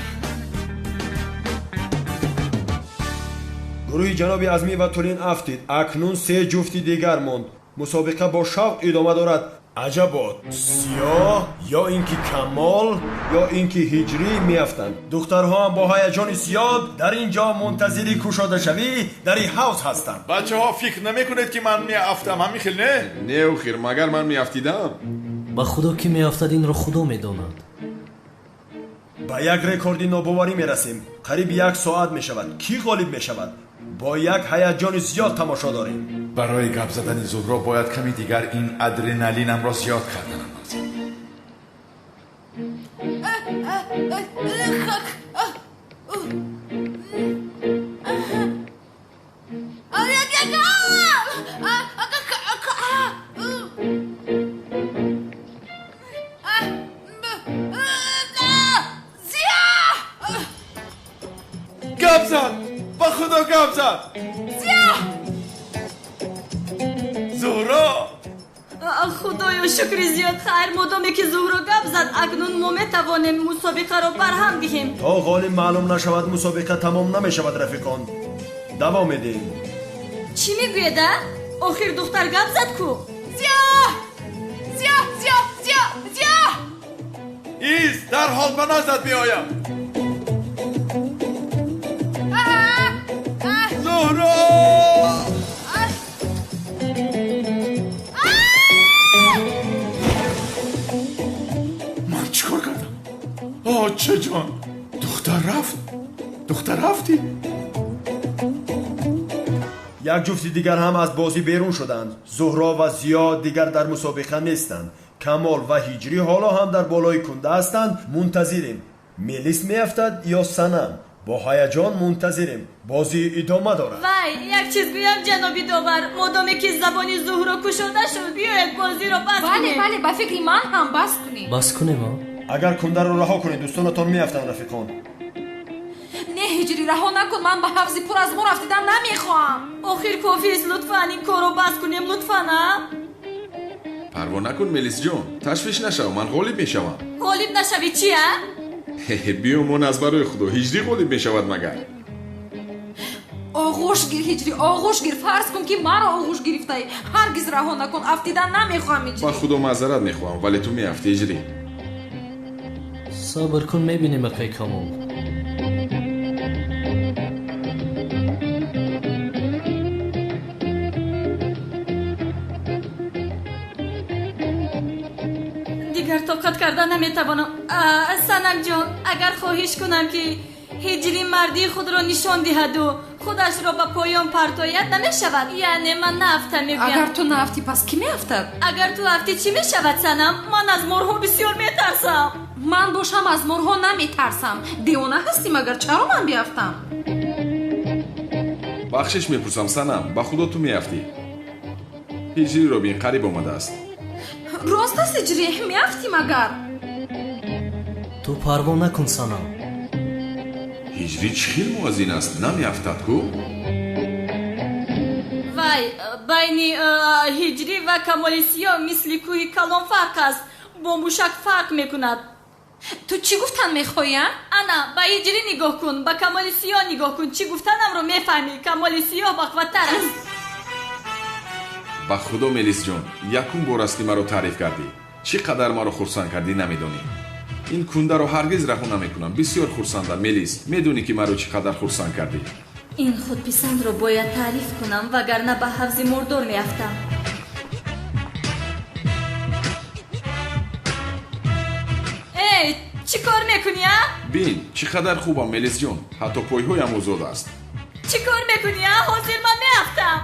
Гурӯҳи ҷаноби Азмӣ ва Тулин афтид. Акнун се ҷуфти дигар монд. Мусобиқа бо шавқ идома дорад. Аҷабо, Сиёҳ ё ин ки Камол ё ин ки Ҳиҷрӣ меафтанд. Духтарҳо ҳам бо ҳаяҷони зиёд дар ин ҷо мунтазири кушодашавӣ дар ин ҳавз ҳастанд. Бачаҳо, фикр намекунед ки ман меафтам, ҳамин хел не? Не, охир, магар ман меафтидам? Ба худо ки меафтад, инро Худо медонад. Ба як рекорди нобоварӣ мерасем. Қариб як соат мешавад. Кӣ ғолиб мешавад? Бо як ҳаяҷони зиёд тамошо дорем. Барои гап задани Зуҳро бояд ками дигар ин адреналинамро зиёд карданам лозим. Гап зад! Ба худо гап зад! Зуҳро! Худоё, шукри зиёд. Хайр, модоме ки Зуҳро гап зад, акнун мо метавонем мусобиқаро барҳам диҳем. То ғолиб маълум нашавад, мусобиқа тамом намешавад, рафиқон. Давом медиҳем. Чӣ мегӯед, а? Охир духтар гап зад ку? Зиё! Зиё, зиё, зиё, зиё! Из, дарҳол ба наздат меоям. Зуҳро! Ман чӣ кор кардам? Очаҷон, духтар рафт, духтар рафтӣ. Як ҷуфти дигар ҳам аз бозӣ берун шуданд. Зуҳро ва Зиё дигар дар мусобиқа нестанд. Камол ва Ҳиҷрӣ ҳоло ҳам дар болои кунда ҳастанд. Мунтазирем, Мелис меафтад ё Санам. Бо ҳаяҷон мунтазирем. Бозӣ идома дорад. Вай, як чиз гӯям, ҷаноби довар. Модоме ки забони Зуҳро кушода шуд, биёед бозиро бас Бале, кунем. Бале, ба фикри ман ҳам бас кунем. Бас кунем, а? Агар кундаро раҳо кунед, дӯстонатон меафтанд, рафиқон. Не, Ҳиҷрӣ, раҳо накун. Ман ба ҳавзи пур аз мор афтидан намехоҳам. Охир кофист, лутфан ин корро бас кунем, лутфан, а? Парво накун, Мелисҷон, ташвиш нашав, ман ғолиб мешавам. Ғолиб нашавӣ чи, а? Биёмон, аз барои худо, Ҳиҷрӣ ғолиб мешавад магар. Оғӯш гир, Ҳиҷрӣ, оғӯш гир. Фарз кун ки маро оғӯш гирифтаӣ. Ҳаргиз раҳо накун, афтидан намехоҳам, Ҳиҷрӣ. Ба худо маъзарат мехоҳам, вале ту меафтӣ, Ҳиҷрӣ. Сабр кун, мебинем, акай Камол. Дигар тоқат карда наметавонам. Санамҷон, агар хоҳиш кунам ки Ҳиҷрӣ мардии худро нишон диҳаду худашро ба поён партояд, намешавад? Яъне ман наафтам, мегӯям. Агар ту наафтӣ, пас кӣ меафтад? Агар ту афтӣ, чӣ мешавад, Санам? Ман аз морҳо бисёр метарсам. Ман бошам аз морҳо наметарсам. Девона ҳастӣ магар? Чаро ман биафтам? Бахшиш мепурсам, Санам, ба худо ту меафтӣ. Ҳиҷриро бин, қариб омадааст. Рост аст, Ҳиҷрӣ, меафтӣ магар? Ту парво накун, Санам. Ҳиҷрӣ чӣ хел муаззин аст, намеафтад ку? Вай, байни Ҳиҷрӣ ва Камоли Сиёҳ мисли кӯҳи калон фарқ аст. Бо мушак фарқ мекунад. Ту чӣ гуфтан мехоҳӣ, а? Ана, ба Ҳиҷрӣ нигоҳ кун, ба Камоли Сиёҳ нигоҳ кун. Чӣ гуфтанамро мефаҳмӣ. Камоли Сиёҳ бақваттар аст. Ба худо, Мелисҷон, якум бор аст ки маро таъриф кардӣ. Чӣ қадар маро хурсанд кардӣ, намедонӣ. Ин кундаро ҳаргиз раҳо намекунам. Бисёр хурсандам, Мелис. Медонӣ ки маро чӣ қадар хурсанд кардӣ. Ин худписандро бояд таъриф кунам, вагарна ба ҳавзи мурдор меафтам. Эй, чӣ кор мекунӣ, а? Бин, чӣ қадар хубам, Мелисҷон. Ҳатто пойҳоям озод аст. Чӣ кор мекунӣ, а? Ҳозир ман меафтам.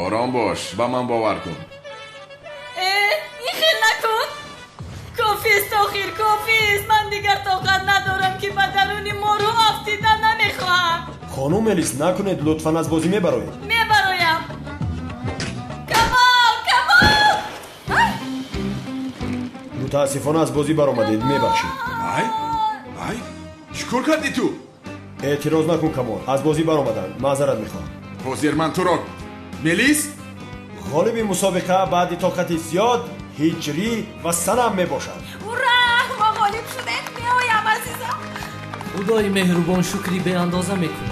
Ором бош, ба ман бовар кун. Э, ин хел накун. Кофист, охир кофист. Ман дигар тоқат надорам ки ба даруни морҳо афтида намехоҳам. Хонум Мелис, накунед, лутфан, аз бозӣ мебароед. Мебароям. Камол, Камол! Мутаассифона, аз бозӣ баромадед, мебахшед. Ай, ай, чӣ кор кардӣ ту? Эътироз накун, Камол, аз бозӣ баромаданд, маъзарат мехоҳам. Ҳозир ман туро, Мелис. Ғолиби мусобиқа баъди тоқати зиёд Ҳиҷрӣ ва Санам мебошанд. Ура, мо ғолиб шудем. Меоям, азизам. Худои меҳрубон, шукри беандоза мекунам.